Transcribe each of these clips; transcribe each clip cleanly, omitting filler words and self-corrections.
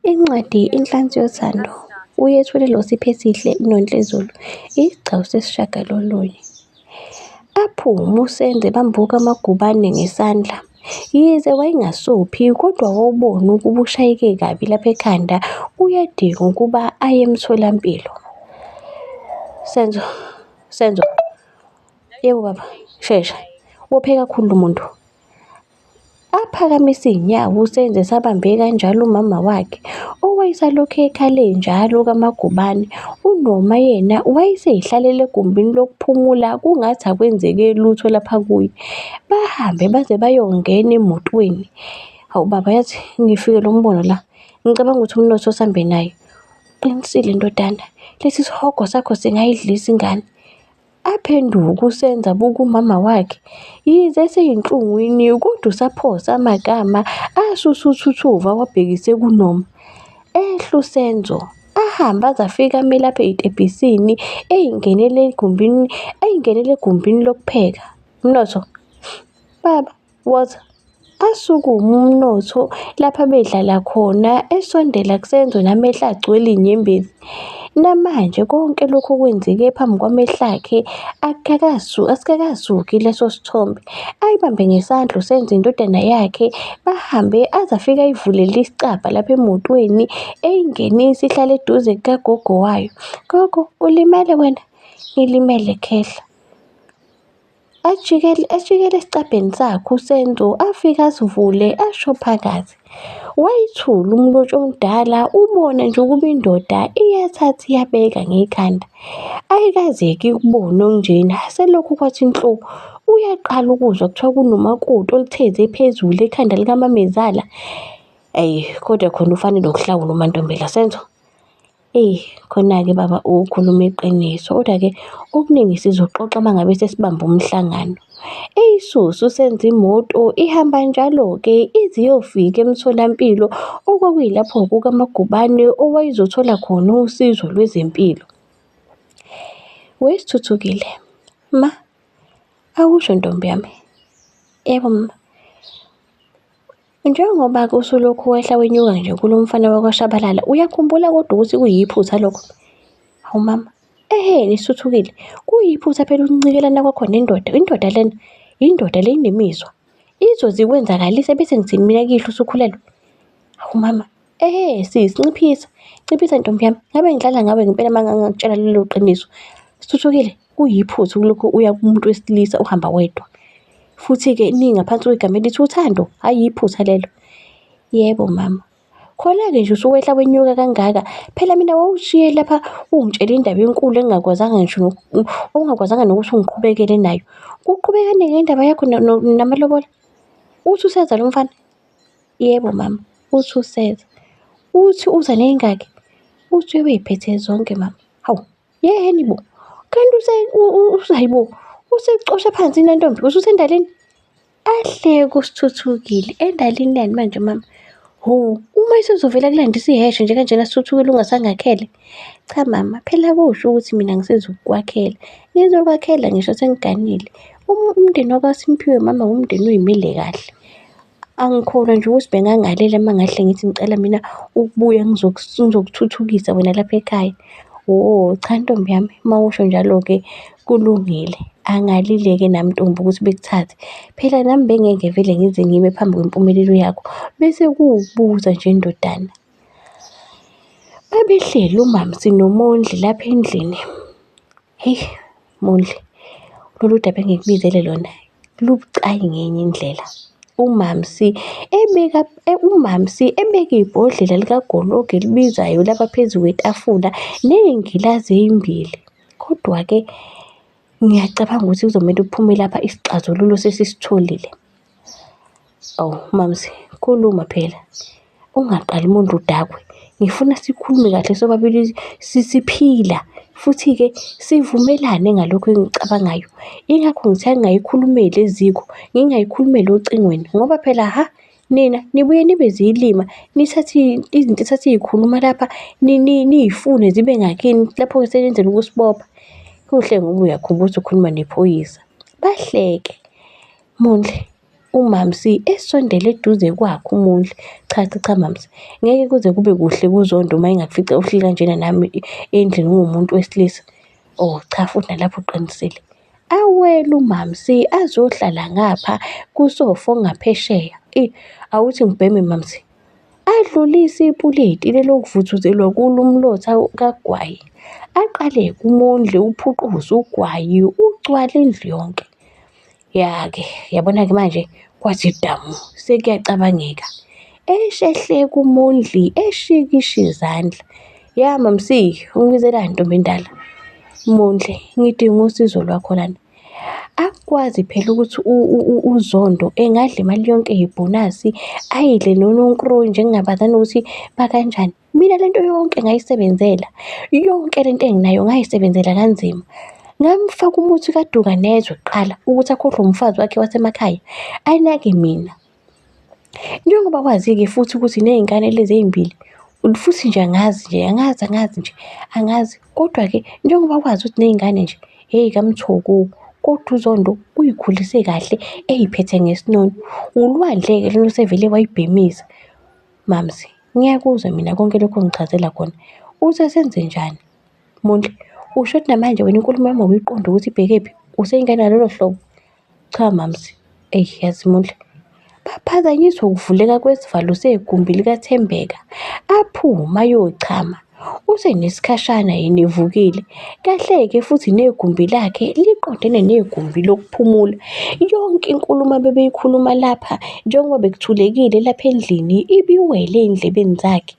Incwadi Inhlansi Yothando uyethulelwa uSiphesihle Nonhle Zulu, isigcawu sesishiyagalolunye. Aphume uSenzo ebambe okaMagubane ngesandla. Yize wayengasophi kodwa wawubona ukuba ushayeke kabi lapha ekhanda uyadinga ukuba aye emtholampilo. Senzo, Senzo. Yebo baba, shesha. Wophe kakhulu lo muntu. Aphakamise iy'nyawo uSenzo esabambe kanjalo umama wakhe owayesalokhu ekhale njalo kaMagubane. UNoma yena wayesey'hlalele egumbini lokuphumula kungathi akwenzeke lutho lapha kuye. Bahambe baze bayongena emotweni. Hawu baba yazi ngifikelwa umbono la, ngicabanga ukuthi uMnotho sihambe naye. Uqinisile ndodana, lesi sihogo sakho singayidlisa ingane. Aphenduke uSenzo abuke umama wakhe. Yize esey'nhlungwini kodwa usaphosa amagama asusa uthuthuva awabhekise kuNoma. Ehle uSenzo ahambe aze afike ame lapha ey'tebhisini ey'ngenele egumbini, ey'ngenele egumbini lokupheka. Mnotho, baba, woza. Asukume uMnotho lapha abedlala khona esondela kuSenzo namehlo agcwele iy'nyembezi. Namanje konke lokhu okwenzeke phambi kwamehlo akhe asikakasuki leso sithombe. Ayibambe ngesandla uSenzo indodana yakhe bahambe aze afike ayivulele isicabha lapha emotweni eyingenise ihlale eduze kukagogo wayo. Gogo, ulimele wena? Ngilimele khehla. Ajikele ajikele esicabheni sakhe uSenzo afike asivule asho phakathi. Wayethula umlotshi omdala ubone nje ukuba indoda iyathatha iyabeka ngekhanda. Ayikaze-ke ikubone okunjena selokhu kwathi nhlo. Uyaqala ukuzwa kuthiwa kunomakoti olitheze phezulu ekhanda likamamezala. Eyi kodwa khona ufanele ukuhlawula uMaNtombela Senzo. Eyi khona-ke baba ukhuluma iqiniso, kodwa-ke okuningi sizoxoxa uma ngabe sesibambe umhlangano. Eyisuse usenza imoto ihamba njalo-ke ize iyofika emtholampilo okwakuyilapho kukaMagubane owayezothola khona usizo lwezempilo. Wesithuthukile, ma, awusho ntombi yami. Yebo ma. Njengoba-ke usulokhu wehla wenyuka nje kulo mfana wakwaShabalala, uyakhumbula kodwa ukuthi kuyiphutha lokho? Hawu mama, ehhe nisuthukile. Kuyiphutha phela ukuncikelana kwakho nendoda. Indoda lena, indoda le inemizwa. Izoze ikwenzakalise bese ngithini mina kuyihlo usukhulelwe. Hawu mama, ehhe sisi nciphisa, nciphisa ntombi yami. Ngabe ngidlala ngawe ngempela uma ngangakutshela lelo qiniso. Sithuthukile, kuyiphutha ukulokhu uya kumuntu wesilisa uhamba wedwa. Futhi-ke ningaphansi kwegama elithi uthando, hhayi iphutha lelo. Yebo mama. Khona-ke nje usuwehla wenyuka kangaka, phela mina wawushiye lapha ungitshela indaba enkulu engingakwazanga ngisho ongakwazanga nokuthi ungiqhubekele nayo. Kuqhubekani ngendaba yakho namalobola? Uthi useza lo mfana? Yebo mama, uthi useza. Uthi uza ney'ngaki? Uthi uyobe ey'phethe zonke mama. Hawu, Yeheni bo, kanti hayibo, usecosha phansi inantombi, ususendalini? Ahleke uSithuthukile, endalini yani manje mama? Ho, uma esezovela kulandisa iheshe nje kanjena Sithuthukile ungasangakhele. Cha mama, phela kusho ukuthi mina ngisezukukwakhela. Ngizokwakhela ngisho sengiganile. Umndeni wakwaSimphiwe mama wumndeni oyimele kahle. Angikholwa nje ukuthi bengangalela uma ngahle ngithi ngicela mina ukubuya ngizokuthuthukisa wena lapha ekhaya. Wo, cha ntombi yami, uma usho njalo-ke kulungile. Angalile-ke nami ntombi ukuthi bekuthathe. Phela nami bengeke vele ngize ngime phambi kwempumelelo yakho, bese kuwukubuza nje ndodana. Babehleli uMamsi noMondli lapha endlini. Hheyi Mondli, lolu daba engikubizele lona lubucayi ngenye indlela. UMamsi ebeka uMamsi ebeka ibhodlela likagologo elibizayo lapha phezu kwetafula ney'ngilazi ey'mbili. Kodwa-ke ngiyacabanga ukuthi kuzomele uphume lapha isixazululo sesisitholile. Awu Mamsi, khuluma phela. Ungaqali umuntu udakwe. Ngifuna sikhulume kahle sobabili siphila futhi-ke sivumelane ngalokhu engikucabangayo. Yingakho ngithi angingayikhulumeli eziko, ngingayikhulumeli ocingweni ngoba phela hha nina nibuye nibe zilima nithathe izinto esasiy'khuluma lapha niy'fune zibe ngakini lapho-ke senenzela ukusibopha. Kuhle ngoba uyakhumbula ukuthi ukhuluma nephoyisa. Bahleke. Mondli. UMamsi esondele eduze kwakhe uMondli. Cha cha cha Mamsi, ngeke kuze kube kuhle kuZondo uma engakufica uhleli kanjena nami endlini ngiwumuntu wesilisa. Oh cha, futhi nalapho uqinisile. Awele uMamsi azohlala ngapha kusofa ongaphesheya. Eyi, awuthi ngibheme Mamsi. Adlulise ipuleti leli okuvuthuzelwa kulo umlotha kagwayi. Aqale-ke uMondli uphuquze ugwayi ugcwale indlu yonke. Ya-ke, yabona-ke manje kwathi damu sekuyacabangeka. Eshehleka uMondli eshikisha izandla. Ya Mamsi, ungibizelani ntombi endala? Mondli, ngidinga usizo lwakho lana. Akwazi phela ukuthi uZondo engadla imali yonke yebhonasi ayidle nononkroyi nje ngingabazi nanokuthi bakanjani. Mina le nto yonke ngayisebenzela, yonke le nto enginayo ngayisebenzela kanzima. Ngamfaka umuthi kaduka nezwe kuqala ukuthi akhohlwe umfazi wakhe wasemakhaya, anake mina. Njengoba wazi-ke futhi ukuthi ney'ngane lezi ey'mbili, futhi nje angazi nje, angazi angazi nje, angazi. Kodwa-ke njengoba wazi ukuthi ney'ngane nje, hheyi kaMthoko, kodwa uZondo uyikhulise kahle ey'phethe ngesinono. Ulwandle-ke lona osevele wayibhemisa. Mamzi, ngiyakuzwa mina konke lokhu ongichazela khona. Uthe senzenjani? Mondli, usho ukuthi namanje wena inkulumo yami awuyiqondi ukuthi ibhekephi? Useyingane ngalolo hlobo? Cha mamzi, eyi yazi Mondli. Baphazanyiswa ukuvuleka kwesivalo segumbi likaThembeka. Aphume ayochama. Usenesikhashana yena evukile. Kahle-ke futhi negumbi lakhe liqondene negumbi lokuphumula. Yonke inkulumo abebeyikhuluma lapha njengoba bekuthulekile lapha endlini ibiwele ey'ndlebeni zakhe.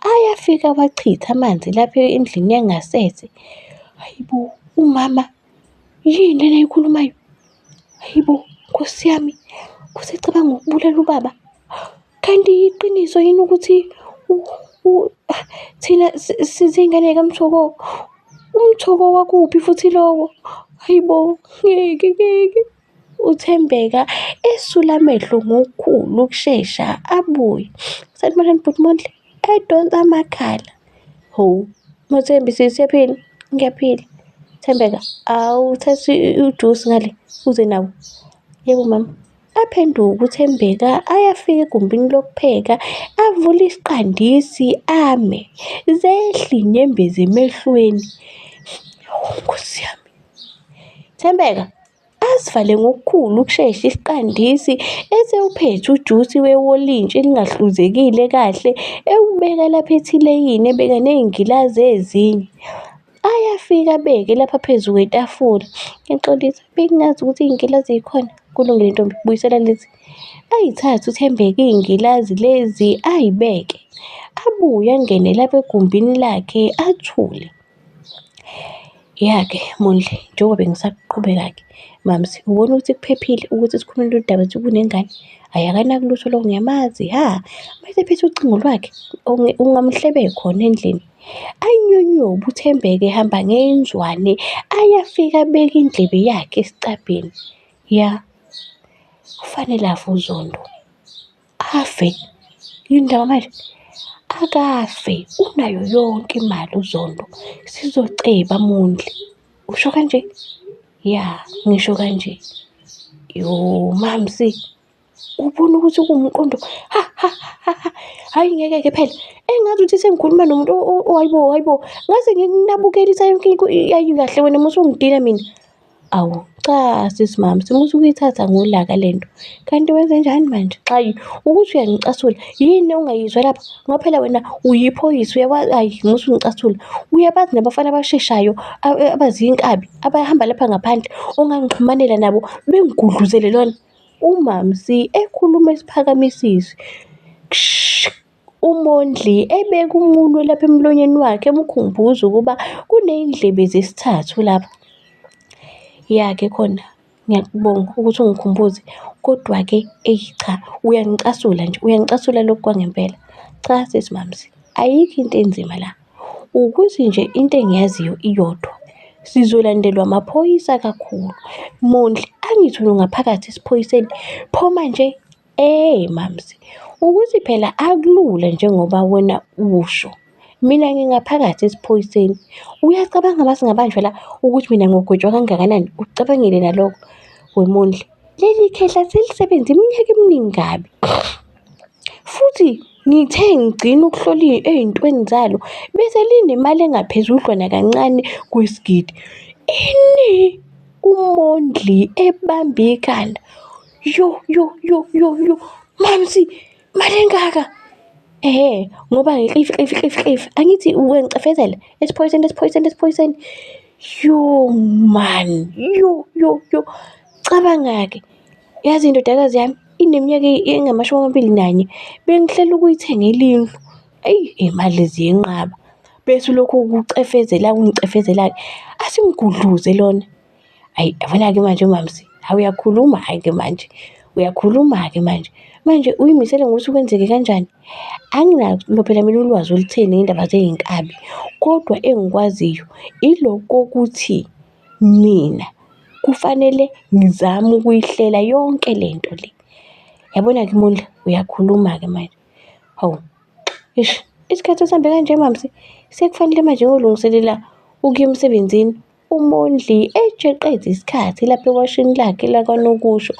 Ayafika awachithe amanzi lapha endlini yangasese. Hhayi bo, umama yini lena ayikhulumayo? Hhayi bo, Nkosi yami, usecabanga ukubulala ubaba. Kanti iqiniso yini ukuthi thina sizingane kaMthoko? UMthoko wakuphi futhi lowo? Hhayi bo, ngeke ngeke. UThembeka esula amehlo ngokukhulu ukushesha abuye. Sanibonani bhuti Mondli, edonsa amakhala. Hawu, Mathembi sisi uyaphila? Ngiyaphila. Thembeka, awuthathe ujusi ngale uze nawo. Yebo mama. Aphenduke uThembeka ayafika egumbini lokupheka avule isiqandisi ame. Zehle inyembezi emehlweni. Hawu Nkosi yami. Thembeka, asivale ngokukhulu ukushesha isiqandisi esewuphethe ujusi wewolintshi elingahluzekile kahle ewubeka lapha ethileyini ebeka ney'ngilazi ezinye. Ayafika abeke lapha phezu kwetafula. Ngiyaxolisa, bengingazi ukuthi iy'ngilazi zikhona. Kulungile ntombi, buyisela lezi. Ayithathe uThembeka iy'ngilazi lezi ay'beke. Abuye angene lapha egumbini lakhe athule. Ya-ke Mondli, njengoba bengisaqhubeka-ke Mamsi, ubona ukuthi kuphephile ukuthi sikhulume lolu daba nje kunengane? Hhayi akanaki lutho lo ngiyamazi, hha. Uma esephethe ucingo lwakhe ungamhlebe khona endlini. Anyonyobe uThembeka ehamba ngenzwane, ayafika abeke indlebe yakhe esicabheni. Ya, kufanele afe uZondo. Afe? Yini ndaba manje? Akafe, unayo yonke imali uZondo. Sizoceba Mondli. Usho kanje? Ya, ngisho kanje. Yo, Mamsi, ubona ukuthi kuwumqondo. Ha ha ha ha. Hhayi ngeke-ke phela. Engazi ukuthi sengikhuluma nomuntu hayibo hayibo. Ngase ngikunabukelisa yonke into ayi kahle wena musu ungidina mina. Awu cha sisi mami musa ukuyithatha ngolaka le nto. Kanti wenzenjani manje? Xayi ukuthi uyangicasula yini ongayizwa lapha? Ngoba phela wena uyiphoyisa uyakwazi, ayi musa ungicasula. Uyabazi nabafana abasheshayo abazinkabi abahamba lapha ngaphandle ongangixhumanela nabo bengigudluzele lona. UMamsi ekhuluma esiphakamisa izwi. UMondli ebeka umunwe lapha emlonyeni wakhe emkhumbuza ukuba kuney'ndlebe zesithathu lapha. Ya-ke khona ngiyakubonga ukuthi ungikhumbuze, kodwa-ke eyi cha uyangicasula nje, uyangicasula lokhu kwangempela. Cha sisi Mamzi, ayikho into enzima la. Ukuthi nje into engiyaziyo iyodwa, sizolandelwa amaphoyisa kakhulu. Mondli, angithi wena ungaphakathi esiphoyiseni, pho manje Eh mamzi, ukuthi phela akulula njengoba wena usho. Mina ngingaphakathi esiphoyiseni. Uyacabanga uma singabanjwa la ukuthi mina ngogwetshwa kangakanani? Ucabangile nalokho? WeMondli, Leli khehla selisebenze iminyaka eminingi kabi, futhi ngithe ngigcina ukuhlola ey'ntweni zalo bese linemali engaphezudlwana kancane kwesigidi. Ini! UMondli ebamba ikhanda, yo yo yo yo yo, mamsi imali engaka? Ehhe, ngoba klifi klifi klifi klifi, angithi uyangicefezela esiphoyiseni esiphoyiseni esiphoyiseni. Yo man, yo yo yo, cabanga-ke yazi indodakazi yami ineminyaka engamashumi amabili nanye, bengihlela ukuyithengela indlu, eyi iy'mali ziyenqaba. Bese ulokhu ukucefezela-ke ungicefezela-ke, asimgudluze lona. Hhayi, yabona-ke manje mamsi, hhawu uyakhuluma hhayi-ke manje, uyakhuluma-ke manje. Manje uy'misele ngokuthi kwenzeke kanjani? Anginalo phela mina ulwazi olutheni ngey'ndaba zey'nkabi, kodwa engikwaziyo ilokhu kokuthi mina kufanele ngizame ukuyihlela yonke le nto le. Yabona-ke Mondli, uyakhuluma-ke manje. Hawu, eish, isikhathi esihambe kanje mamsi, sekufanele manje ngiyolungiselela ukuya emsebenzini. UMondli ejeqeza isikhathi lapha ewashini lakhe lakanokusho,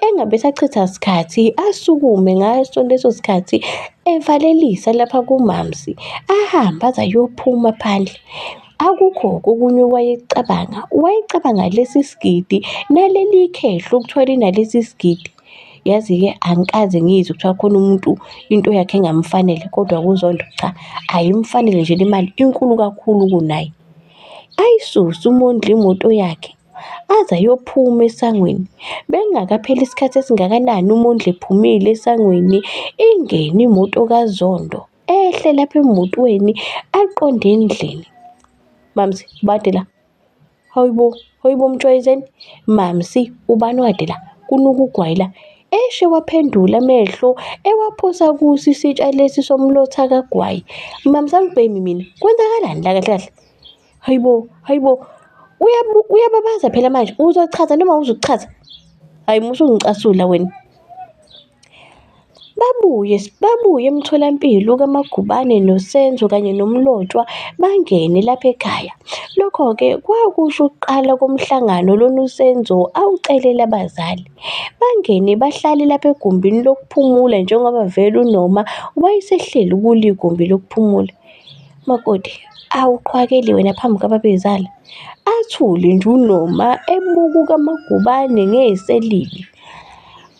engabe esachitha sikhathi asukume ngaso leso sikhathi evalelisa lapha kumamsi, ahambe aze ayophuma phandle. Akukho-ke okunye owayecabanga, wayecabanga lesi sigidi naleli khehla okuthiwa linalesi sigidi. Yazi-ke angikaze ngizwe kuthiwa khona umuntu into yakhe engamfanele kodwa kuZondo cha, ayimfanele nje le mali inkulu kakhulu kunaye. Ayisuse uMondli imoto yakhe aze ayophuma esangweni. Bekungakapheli isikhathi esingakanani uMondli ephumile esangweni, ingene imoto kaZondo, ehle lapha emotweni aqonde endlini. Mamsi, ubani la? Hayi bo, hayi bo mjwayezeni. Mamsi, ubani okade la? Kunuka ugwayi la. Eshe waphendula amehlo ewaphosa kuso isitsha lesi somlotha kagwayi. Mamsi angibhemi mina, kwenzakalani la kahle kahle? Hayi bo, hayi bo. Uyababaza phela manje, uzochaza noma awuzukuchaza? Hhayi musa ungicasula wena. Babuye babuye emtholampilo kaMagubane noSenzo kanye noMlotshwa bangene lapha ekhaya. Lokho-ke kwakusho ukuqala komhlangano lona uSenzo awucelela abazali. Bangene bahlale lapha egumbini lokuphumula njengoba vele uNoma wayesehleli kulo igumbi lokuphumula. Makoti, awuqhwakeli wena phambi kwababezala. Athule nje uNoma ebuka ukaMagubane ngeso elibi.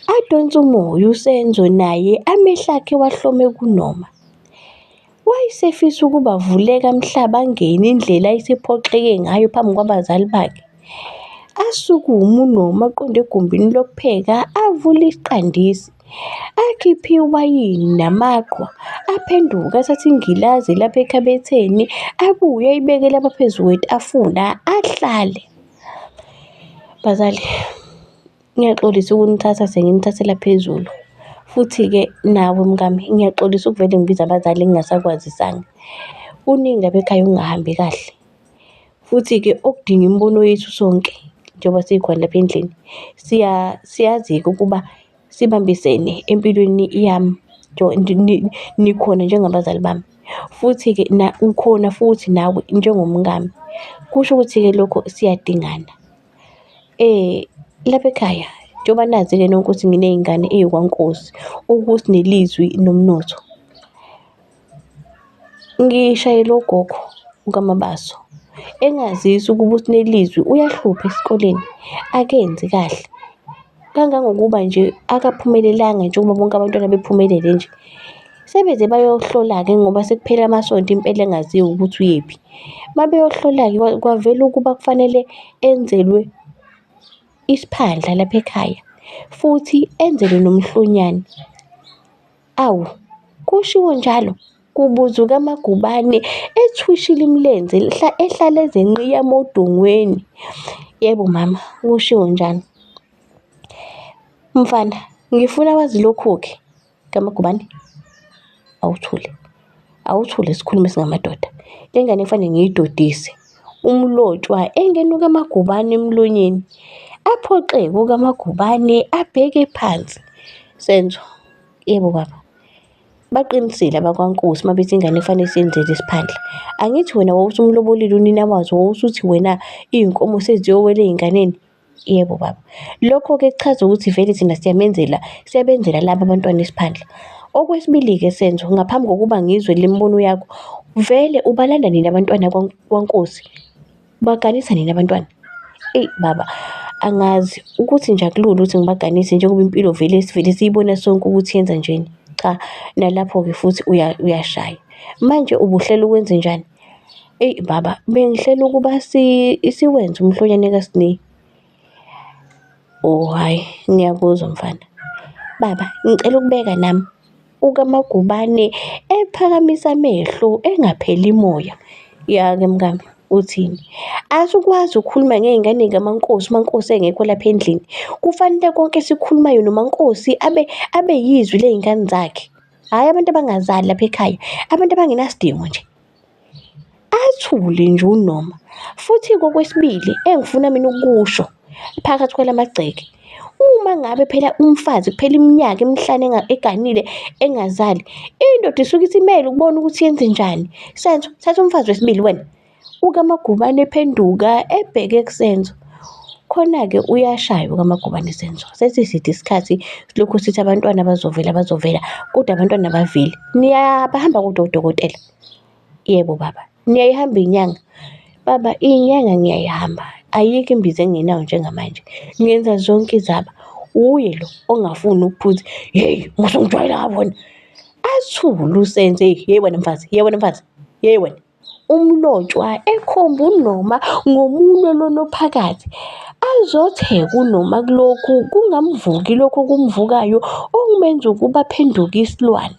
Adonse umoya uSenzo naye amehlo akhe wahlome kuNoma. Wayesefisa ukubavuleka mhla bangena indlela ayesephoxeke ngayo phambi kwabazali bakhe. Asukume uNoma aqonde egumbini lokupheka avule isiqandisi. Akhiphe iwayini namaqhwa, aphenduke athathe ingilazi lapha ekhabetheni, abuye ayibeke lapha phezu kwetafula ahlale. Bazali, ngiyaxolisa ukunithatha senginithathela phezulu. Futhi-ke nawe mngami ngiyaxolisa ukuvele ngibize abazali ngingasakwazisanga. Kuningi lapha ekhaya okungahambi kahle. Futhi-ke okudinga imibono yethu sonke njengoba sikhona lapha endlini. Siyazi-ke ukuba sibambisene empilweni yami nikhona njengabazali bami. Futhi-ke ukhona futhi nawe njengomkami. Kusho ukuthi-ke lokho siyadingana. Lapha ekhaya njengoba nazi-ke nonke ukuthi nginey'ngane ey'kwaNkosi, okuSinelizwi noMnotho. Ngishayele ugogo ukaMabaso engazisa ukuba uSinelizwi uyahlupha esikoleni, akenzi kahle. Kangangokuba nje akaphumelelanga njengoba bonke abantwana bephumelele nje. Sebeze bayohlola-ke ngoba sekuphele amasonto impela engaziwa ukuthi uyephi. Uma beyohlola-ke kwavela ukuba kufanele enzelwe isiphandla lapha ekhaya futhi enzelwe nomhlonyane. Awu, kushiwo njalo, kubuza ukaMagubane ethwishile imilenze ehlala ezenqiyama odongweni. Yebo mama, kushiwo njalo. Mfana, ngifuna wazi lokhu-ke kaMagubane, awuthule, awuthule sikhulume singamadoda. Le ngane kufanele ngiyidodise. UMlotshwa engenuka ukaMagubane emlonyeni, aphoxeke ukaMagubane abheke phansi. Senzo, yebo baba. Baqinisile abakwaNkosi uma bethi ingane kufanele siyenzele isiphandla. Angithi wena wawusumlobolile unina wazo, wawusuthi wena iy'nkomo seziyowela ey'nganeni. Yebo, baba. Lokho-ke kuchaza ukuthi vele thina siyamenzela, siyabenzela laba abantwana isiphandla. Okwesibili-ke Senzo, ngaphambi kokuba ngizwe le mibono yakho, vele ubalanda nini abantwana kwaNkosi? Ubaganisa nini abantwana? Eyi baba, angazi ukuthi nje akulula ukuthi ngibaganise njengoba impilo vele sivele siyibona sonke ukuthi yenzanjeni. Cha, nalapho-ke futhi uyashaya. Manje ubuhlela ukwenzenjani? Eyi baba, bengihlela ukuba siwenze umhlonyane kaSne. Oh, hhayi, ngiyakuzwa mfana. Baba, ngicela ukubeka nami, ukaMagubane ephakamisa amehlo engapheli moya. Ya-ke mkami, uthini? Asikwazi ukukhuluma ngey'ngane kaMaNkosi, uMaNkosi engekho lapha endlini. Kufanele konke esikukhulumayo noMaNkosi abe abe yizwi ley'ngane zakhe. Hhayi abantu abangazali lapha ekhaya, abantu abangenasidingo nje. Athule nje uNoma. Futhi-ke okwesibili engifuna mina ukukusho phakathi kwalamagceke, uma ngabe phela umfazi kuphela iminyaka emihlanu eganile engazali, indoda isuke isimele ukubona ukuthi yenzenjani. Senzo, thatha umfazi wesibili wena. UkaMagubane ephenduka ebheke kuSenzo. Khona-ke uyashaya ukaMagubane Senzo. Sesiside isikhathi silokhu sithi abantwana bazovela bazovela, kodwa abantwana abaveli. Niyabahamba kodwa odokotela? Yebo, baba. Niyayihamba inyanga? Baba, inyanga ngiyayihamba. Ayikho imbiza engingenayo njengamanje. Ngenza zonke izaba. Uye lo ongafuni ukuphuza. Hheyi, usungijwayela kabi wena. Athule uSenzo, hheyi, hheyi wena mfazi, hheyi wena mfazi, hheyi wena. UMlotshwa ekhomba uNoma ngomunwe lona ophakathi. Azotheka uNoma kulokhu kungamvuki lokhu okumvukayo okumenza ukuba aphenduke isilwane.